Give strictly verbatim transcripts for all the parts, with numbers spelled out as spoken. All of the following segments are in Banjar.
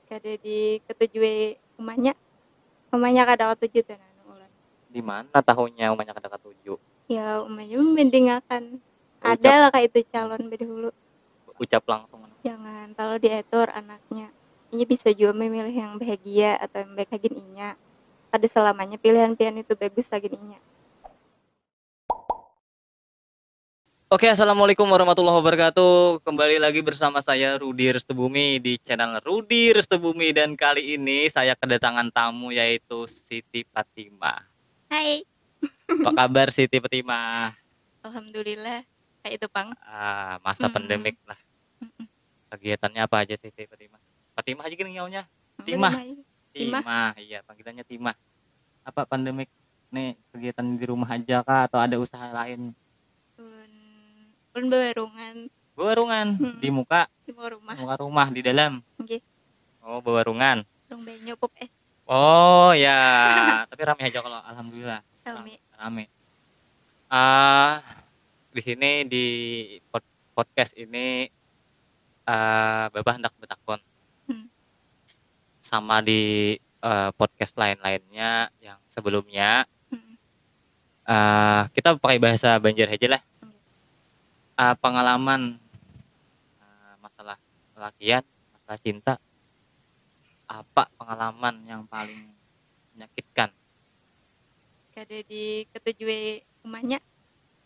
Kada diketujui umanya. Umanya kada katuju tu nah nang ulun. Di mana tahunya umanya kada katuju? Ya, umanya membandingakan. Ucap. Ada lah kah itu calon badahulu. Ucap langsung. Jangan terlalu diatur anaknya. Inya bisa jua memilih yang bahagia atau yang baik hagan inya. Kada selamanya pilihan pian itu bagus hagan inya. Oke, assalamualaikum warahmatullahi wabarakatuh. Kembali lagi bersama saya Rudi Restubumi di channel Rudi Restubumi, dan kali ini saya kedatangan tamu yaitu Siti Fatimah. Hai. Apa kabar Siti Fatimah? Alhamdulillah. Kayak itu pang. Ah, masa Mm-mm. Pandemik lah. Mm-mm. Kegiatannya apa aja Siti Fatimah? Fatimah aja gini nyaunya. Timah. Timah. Timah, iya, panggilannya Timah. Apa pandemik nih, kegiatan di rumah aja kah atau ada usaha lain? Ulun ulun bawarungan. Bawarungan. Hmm. Di muka, Di muka rumah. Muka rumah, di dalam. Nggih. Oh, bawarungan. Urang banyu pop es. Oh ya, tapi rame aja kalau alhamdulillah. Rame. Rame. Ah, di sini di pod- podcast ini, ah, Baba hendak bertakun. Hmm. Sama di, eh, podcast lain-lainnya yang sebelumnya, Hmm. eh, kita pakai bahasa Banjar aja lah. Oke. Eh, pengalaman, eh, masalah lalakian, masalah cinta, apa pengalaman yang paling menyakitkan? Kada diketujui umanya.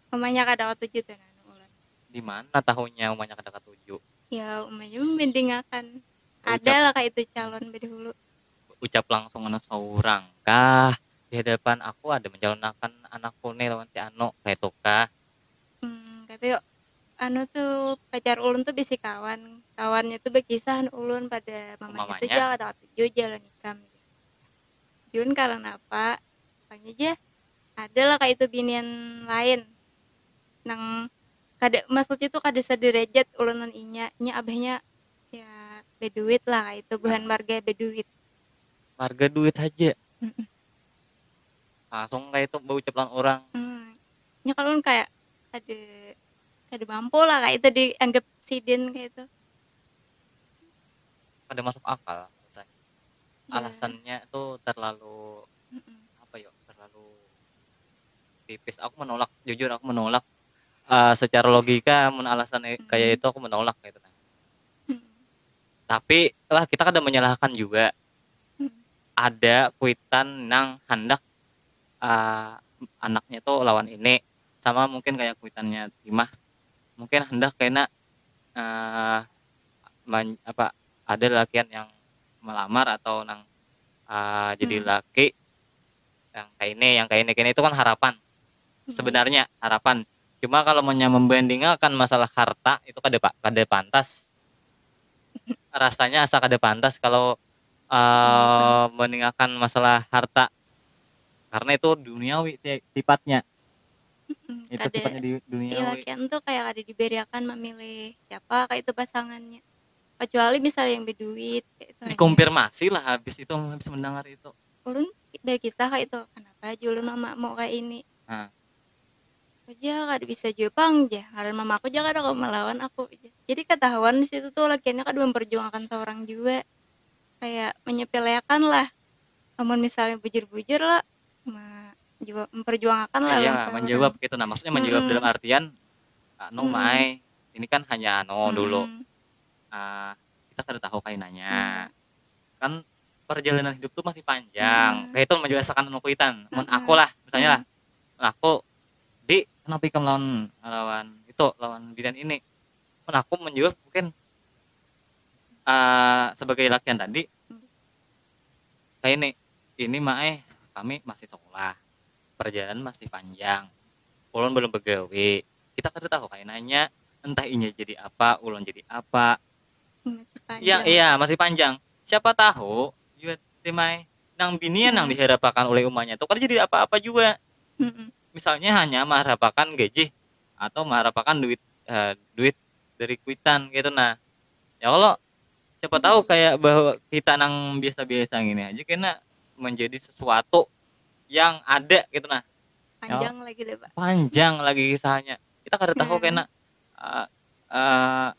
Umanya kada katuju tu nah nang ulun. Di mana tahunya umanya kada katuju? Ya, umanya membandingakan. Ucap. Ada lah kah itu calon badahulu. Ucap langsung kena seorang kah? Di hadapan aku ada mencalonakan anakku nih lawan si Anu, kayak itu kah? Hmm, tapi anu tuh, pacar ulun tuh bisi kawan. Kawannya tuh bakisah ulun pada mamanya tuh Mamanya. Ja kada katuju ja lawan ikam. Jun karena apa? Sukanya ja ada lah kah itu binian lain nang kada, maksudnya tuh kada sederajat ulun lawan inya. Inya abahnya ya baduit lah kah itu, buhan Nah. Marga baduit. Marga duit aja. Mm-mm. Langsung kayak itu berucap lawan orang. Hmm. Nya kalau kayak kada kada mampu lah kah itu dianggap sidin kayak itu. Kada masuk akal rasanya. Ya. Alasannya tuh terlalu Mm-mm. apa yo, terlalu tipis. Aku menolak, jujur aku menolak. Eh, secara logika mun alasan i- Hmm. kayak itu aku menolak gitu nah. Hmm. Tapi lah, kita kada menyalahkan juga. Hmm. Ada kuitan nang handak, eh, anaknya tuh lawan ini, sama mungkin kayak kuitannya Timah, mungkin handak kena, eh, man- apa, ada lalakian yang melamar atau nang, eh, jadi Hmm. laki yang kayak ini, yang kayak ini, kayak ini, itu kan harapan. Hmm. Sebenarnya harapan. Cuma kalau menya membandingkan masalah harta itu kada pa- kada pantas. Rasanya asa kada pantas kalau, eh, Iya, membandingkan masalah harta. Karena itu duniawi si- sifatnya. Mm-mm. Itu Kada, sifatnya di iya, duniawi. Lakian tuh kayak kada diberiakan memilih siapa kayak itu pasangannya. Kecuali misalnya yang berduit kayak itu aja. Dikonfirmasi lah habis itu, habis mendengar itu. Ulun berkisah kayak itu, kenapa aja ulun mamamu kayak ini. Nah. Aja kada bisa jua pang ja, ngaran mama aku ja kada kawa melawan aku ja. Jadi ketahuan di situ tuh lakiannya kada memperjuangkan seorang jua. Kayak menyepelekan lah. Amun misalnya bujur-bujur lah, ma- jua- memperjuangakan lah Iya, lawan seorang. Menjawab gitu. Nah, maksudnya menjawab Mm-mm. Dalam artian, anu, Mm-mm. Mai, ini kan hanya anu dulu. Mm-mm. Ah, kita kada tahu kainanya. Mm-mm. Kan perjalanan hidup tuh masih panjang. Mm-mm. Kayak itu menjelaskan anu kuitan. Mun Mm-mm. Aku lah, misalnya lah, Mm-mm. lah aku, "Di, kenapa ikam lawan, lawan itu, lawan bidan ini?" Mun aku menjawab mungkin, ah, sebagai lakian tadi, Mm. kayak ini, "Ini, Mai, kami masih sekolah, perjalanan masih panjang, ulun belum begawi, kita kada tahu kainanya, entah inya jadi apa, ulun jadi apa." Masih panjang. Ya, iya, masih panjang. Siapa tahu juga, Timai, nang binian nang Hmm. diharapakan oleh umanya tuh kada jadi apa-apa juga. Mm-mm. Misalnya hanya mengharapkan gaji atau mengharapkan duit, eh, duit dari kuitan gitu. Nah, ya Allah, siapa tahu Hmm. kayak bahwa kita nang biasa-biasa gini aja kena menjadi sesuatu yang ada gitu. Nah, Panjang lagi deh, Pak. Panjang lagi kisahnya. Kita kada tahu Hmm. Kena, eh, eh,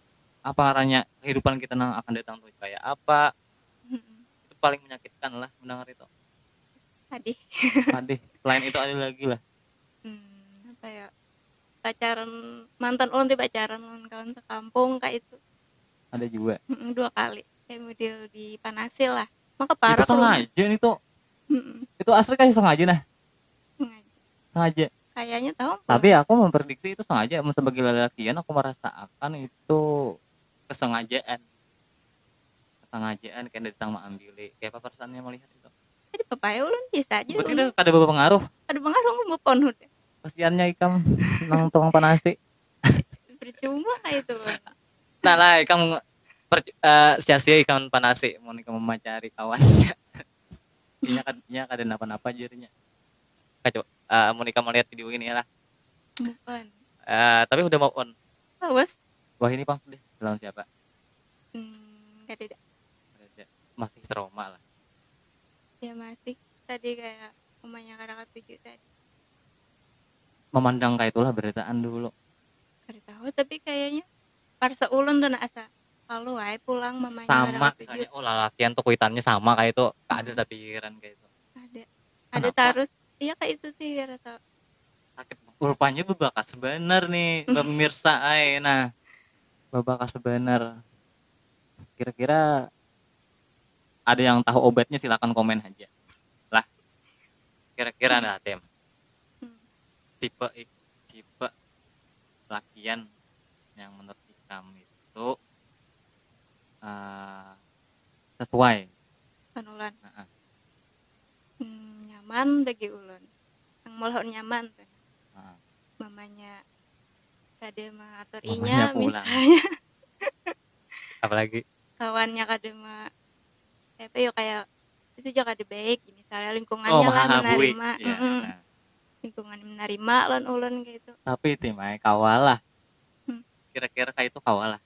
apa ngarannya, kehidupan kita nang akan datang tuh kayak apa. Hmm. paling menyakitkan lah mendengar itu. Tadi. Tadi selain itu ada lagi lah. Hmm, apa ya? Pacaran, mantan ulun ti pacaran lawan kawan sekampung kayak itu. Ada juga. Mm-mm, dua kali. Kayak model dipanasi lah. Maka Itu parah. Sengaja nih tuh. Mm-mm, Itu asli kayak sengaja nah. Sengaja. Sengaja. Kayaknya tahu. Tapi aku memprediksi itu sengaja. Mun sebagai lalakian aku merasakan itu kesengajaan. Kesengajaan kayak datang mengambil. Kayak apa perasaannya melihat itu? Tadi papai ulun bisa aja. Berarti Ulun udah kada berpengaruh. Ada pengaruh mau ponut. Kasiannya ikam nang tukang panasi. Percuma kayak itu. Nah lah ikam per, eh, sia-sia ikam panasi mau ikam memacari kawannya. Inya kan inya kada napa-napa jarinya. Kacau. Eh, mau ikam melihat video ini lah. Move on. Eh, tapi udah move on. Awas. Wah ini pang sudah bilang siapa? Hmm, kada ada. Ada. Masih trauma lah. Ya masih. Tadi kayak umanya kada katuju tadi. Memandang kayak itulah beritaan dulu. Kada tahu tapi kayaknya parsa ulun tuh nah asa. Kalau wae pulang mamanya kada Sama katuju. Misalnya oh lalakian tuh kuitannya sama kayak itu. Ada tapi pikiran kayak itu. Ada. Ada Kenapa? Terus. Iya kayak itu sih rasa. Sakit. Rupanya bebakas bener nih pemirsa ai nah. Bebakas bener. Kira-kira ada yang tahu obatnya silakan komen aja. Lah. Kira-kira nah Tim. Hmm. Tipe ik- tipe lakian yang menurut ikam itu eh, sesuai. Panulan. Heeh. Hmm, nyaman bagi ulun. Yang mulhun nyaman tuh. Heeh. Mamanya kada mengatur Mamanya inya pulang. Misalnya Apalagi kawannya kada ma apa ya kayak itu juga kada baik misalnya lingkungannya oh lah mahabui. Menerima. Iya, Mm-mm. Nah. Lingkungan menerima lawan ulun kayak itu. Tapi Tim ai kawalah. Hmm. Kira-kira kayak itu kawalah.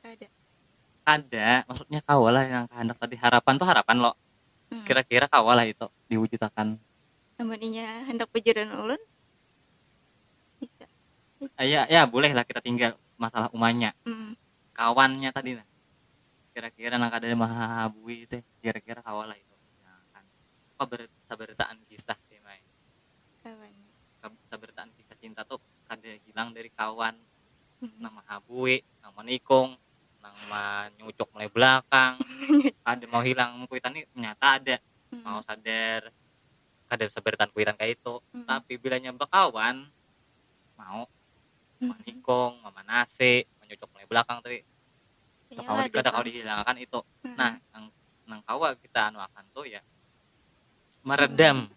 Ada. Ada, maksudnya kawalah yang kehendak tadi harapan tuh harapan lo. Hmm. Kira-kira kawalah itu diwujudakan. Namun inya hendak bujuran ulun bisa. Eh, ya, ya boleh lah kita tinggal masalah umanya. Hmm. Kawannya tadi nah. Kira-kira nang kada mahabui teh, kira-kira kawalah itu. Nah, kan. Apa ber- sabarataan kisah Tim ai. Kawan. Kab- Sabarataan kisah cinta tuh kada hilang dari kawan. Hmm. Nang mahabui, nang manikung, nang manyucuk mulai belakang. Kada mau hilang kuitan nih nyata ada. Hmm. Mau sadar kada sabarataan kuitan kayak itu. Hmm. Tapi bilanya bakawan mau Hmm. manikung, mamanasi, manyucuk mulai belakang tadi. Itu Iya kawan lah, kada Jepang. Kawa dihilangkan itu. Hmm. Nah, nang, nang kawa kita anu akan tuh ya meredam.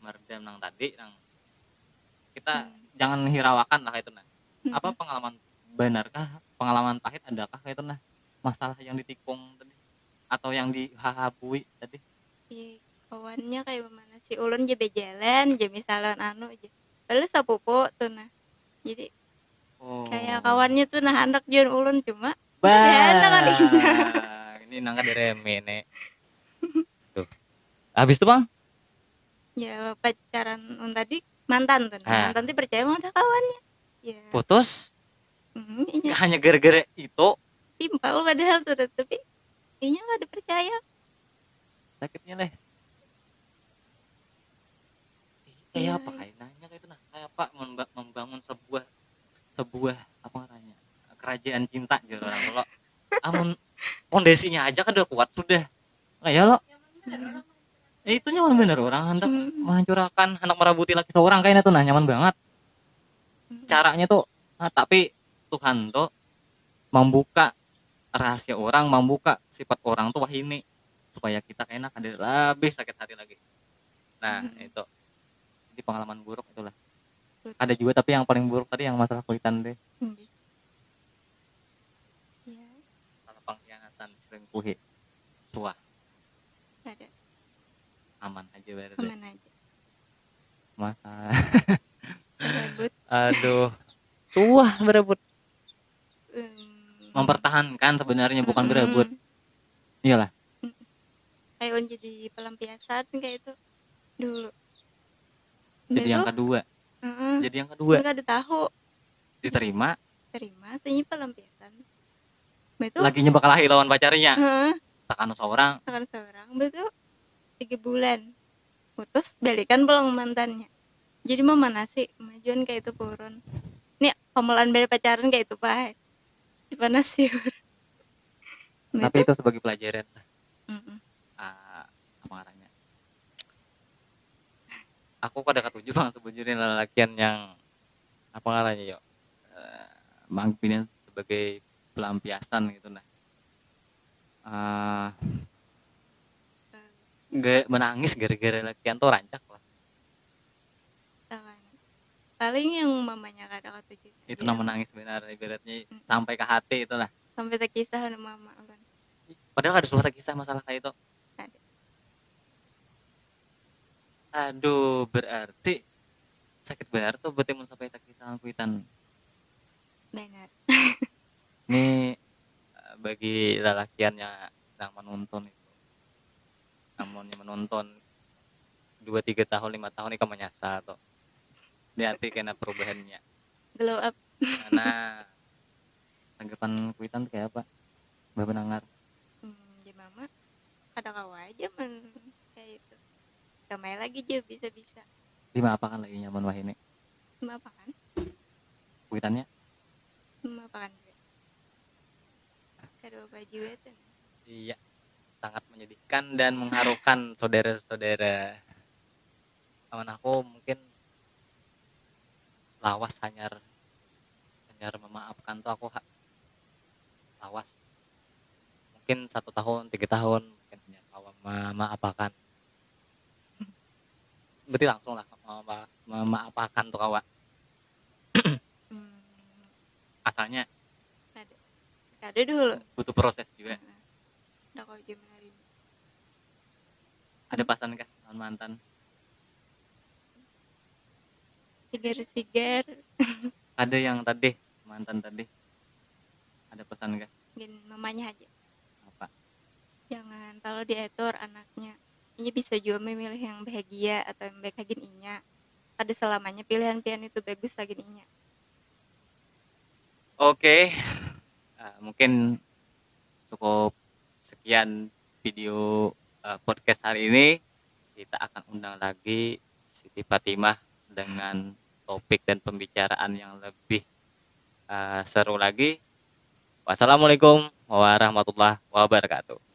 Meredam nang tadi nang kita Hmm. jangan hirawakan lah itu nah. Hmm. Apa pengalaman benarkah pengalaman pahit adakah kayak itu nah masalah yang ditikung tadi atau yang dihahabui tadi? Ih, kawannya kayak mana sih ulun je bejalan je misalnya anu je. Padahal sapupu tuh nah. Jadi Oh. Kayak kawannya tuh nah anak juan ulun cuma Bah, ada anak kan iya. Ini nang kada reme nih. Tuh. Habis tuh bang? Ya pacaran un tadi mantan tuh nah. Ah. Mantan tuh percaya mau ada kawannya. Ya Putus hmm, inya hanya gara-gara itu. Simpel padahal tuh tapi inya nggak ada percaya. Sakitnya leh. Kayak apa kayak nanya kayak itu nah kayak apa memba- membangun sebuah sebuah apa namanya kerajaan cinta gitu orang dulu. Amun fondasinya aja kada kuat sudah kayak lo. Ya, itu nyaman bener orang hendak Hmm. Menghancurkan hendak merabuti laki seorang kayaknya tuh nah nyaman banget. Caranya tuh nah, tapi Tuhan tuh membuka rahasia orang, membuka sifat orang tuh wahini supaya kita kayaknya kada lebih sakit hati lagi. Nah, Hmm. Itu. Jadi pengalaman buruk itulah. Betul. Ada juga tapi yang paling buruk tadi yang masalah kuitan deh. Iya. Ya. Masalah pengkhianatan, selingkuhi. Suah. Ada. Aman aja berarti. Aman aja. Masa. Berebut. Aduh. Suah berebut. Hmm. Mempertahankan sebenarnya bukan Mm-mm. berebut. Iyalah. Kayak un jadi pelampiasan kayak itu dulu. Jadi yang kedua. Heeh. Jadi yang kedua. Nggak ada tahu. Diterima. Terima, sih pelampiasan. Mbak itu. Lakinya bakal lahir lawan pacarnya. Heeh. Takanu seorang. Takanu seorang betul tiga bulan, putus, balikan pulang mantannya. Jadi memanasi, majuan kayak itu purun. Nih pamulaan bari pacaran kayak itu, Pak. Dipanasi. Tapi itu sebagai pelajaran lah. Uh, apa ngarannya? Aku kada katuju bang sebujurnya lalakian yang apa ngarannya yo, uh, mangkinin sebagai pelampiasan gitu nah. Uh, menangis gara-gara lakian tuh rancak lah. Paling yang mamanya kada katuju. Itu nang menangis benar ibaratnya, hmm, sampai ke hati itulah. Sampai terkisah sama mama kan. Padahal ada sudah terkisah masalah kayak itu. Ada. Aduh, berarti sakit benar tuh berarti mun sampai terkisah sama kuitan. Benar. Ini eh, bagi lalakiannya yang menonton itu, namunnya menonton dua tiga tahun lima tahun ini kamu nyasar tuh. Lihat kena perubahannya. Glow up. Nah, tanggapan kuitan tuh kayak apa? Bapak dengar. Hmm, di mama ada kawa aja men kayak itu. Kamai lagi aja bisa-bisa. Dimaafkan lagi nyaman wah ini. Dimaafkan. Kuitannya? Dimaafkan juga. Kedua baju itu. Iya, sangat menyedihkan dan mengharukan saudara-saudara. Kawan aku mungkin lawas hanyar hanyar memaafkan tuh aku ha, lawas mungkin satu tahun tiga tahun mungkin hanyar kawa memaafkan berarti langsung lah memaafkan tuh kawa hmm. Asalnya ada ada dulu butuh proses juga ada kau juga menerima ada pasan kah lawan mantan sigar-sigar ada yang tadi mantan tadi ada pesan kah gin mamanya aja apa jangan terlalu diatur anaknya ini bisa juga memilih yang bahagia atau yang baik lagi inya ada selamanya pilihan pian itu bagus lagi inya oke uh, mungkin cukup sekian video uh, podcast hari ini kita akan undang lagi Siti Fatimah dengan topik dan pembicaraan yang lebih uh, seru lagi. Wassalamualaikum warahmatullahi wabarakatuh.